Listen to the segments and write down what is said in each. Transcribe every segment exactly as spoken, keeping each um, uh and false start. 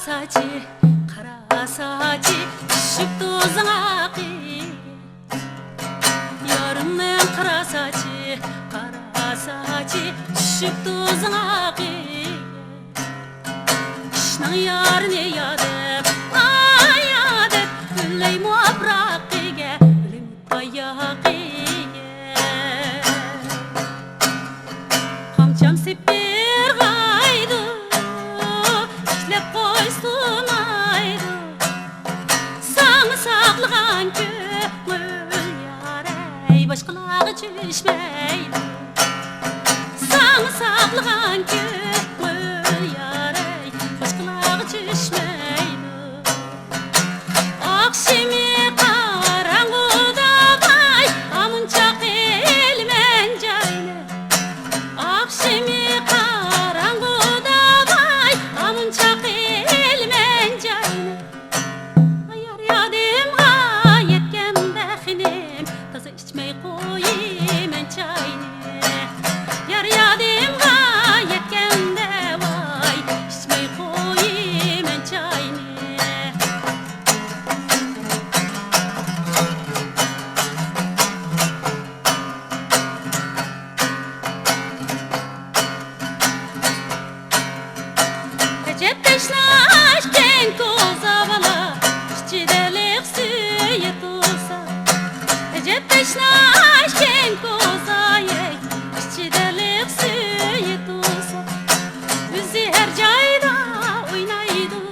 ساچى، قارا ساچى چۈشۈپتۇ زاڭاقىگە. يارىمنىڭ قارا ساچى، قارا ساچى چۈشۈپتۇ زاڭاقىگە. ئىشنىڭ يارىنى يا دەپ، ئاي يا دەپ، ئۈنلەيمۇ ئاپراقىگە، ئۈنلەيمۇ تاياقىگە. قامچام سېپىرغايدۇ، ئىشلەپ قويسۇنايدۇ. ساڭا ساقلىغان كۆڭۈل يارەي، باشقىلارغا چۈشمەيدۇ. ساڭا ساقلىغان كۆڭۈل يارەي، باشقىلارغا چۈشمەيدۇ. ئاخشىمى قاراڭغۇدا ۋاي، ھامۇن چاقىلىمەن جاينى. ئاخشىمى قاراڭغۇدا ۋاي، ھامۇن چاقىلىمەن جاينى. يار يادىمغا يەتكەندە خېنىم، تازا ئىچمەي قويىمەن چاينى. يار يادىمغا يەتكەندە ۋاي، ئىچمەي قويىمەن چاينى. ئەجەب تەشنا ئىكەن كوزا بالا، ئىچىدە لىق سۈيى تۇرسا. ئەجەب تەشنا ئىكەن كوزا، ئەي، ئىچىدە لىق سۈيى تۇرسا. ئۆزى ھەر جايدا ئوينايدۇ،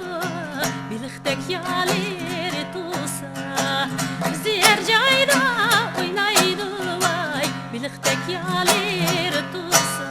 بېلىقتەك يالىرى تۇرسا. ئۆزى ھەر جايدا ئوينايدۇ، ۋاي، بېلىقتەك يالىرى تۇرسا.